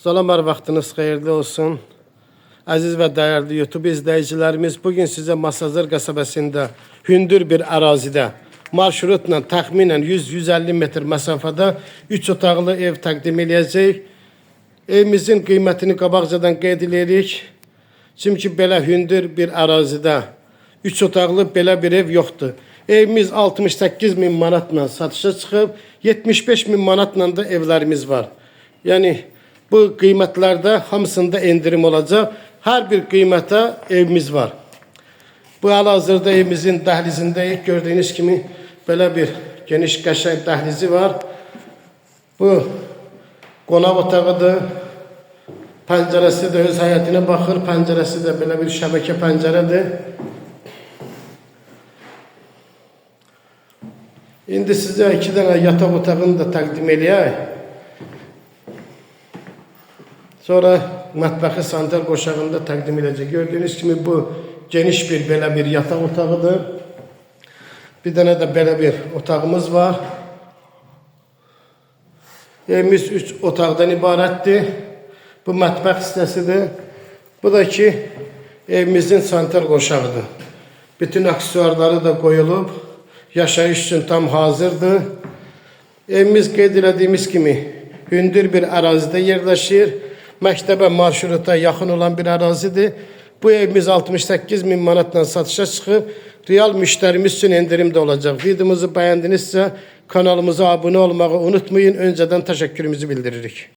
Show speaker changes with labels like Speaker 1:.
Speaker 1: Salam, hər vaxtınız xeyirli olsun. Əziz və dəyərli YouTube izləyicilərimiz, bugün sizə Masazır qəsəbəsində hündür bir ərazidə marşrutla təxminən 100-150 metr məsafədə 3 otaqlı ev təqdim eləyəcəyik. Evimizin qiymətini qabaqcadan qeyd eləyirik. Çünki belə hündür bir ərazidə 3 otaqlı belə bir ev yoxdur. Evimiz 68 min manatla satışa çıxıb, 75 min manatla da evlərimiz var. Yəni bu qiymətlərdə hamısında endirim olacaq. Hər bir qiymətə evimiz var. Bu hal-hazırda evimizin dəhlizindəyik. Gördüyünüz kimi belə bir geniş, qəşəng dəhlizi var. Bu qonaq otağıdır. Pəncərəsi də öz həyətinə baxır. Pəncərəsi də belə bir şəbəkə pəncərədir. İndi sizə iki dənə yataq otağını da təqdim eləyək. Sonra mətbəxi sanitar qoşağını da təqdim eləyəcək. Gördüyünüz kimi bu geniş bir belə bir yataq otağıdır. Bir dənə də belə bir otağımız var. Evimiz 3 otaqdan ibarətdir. Bu mətbəx hissəsidir. Bu da ki evimizin sanitar qoşağıdır. Bütün aksesuarları da qoyulub. Yaşayış üçün tam hazırdır. Evimiz qeyd elədiyimiz kimi hündür bir ərazidə yerləşir. Məktəbə, marşruta yaxın olan bir ərazidir. Bu evimiz 68 min manatla satışa çıxıb. Real müştərimiz üçün endirim də olacaq. Videomuzu bəyəndinizsə kanalımıza abunə olmağı unutmayın. Öncədən təşəkkürümüzü bildiririk.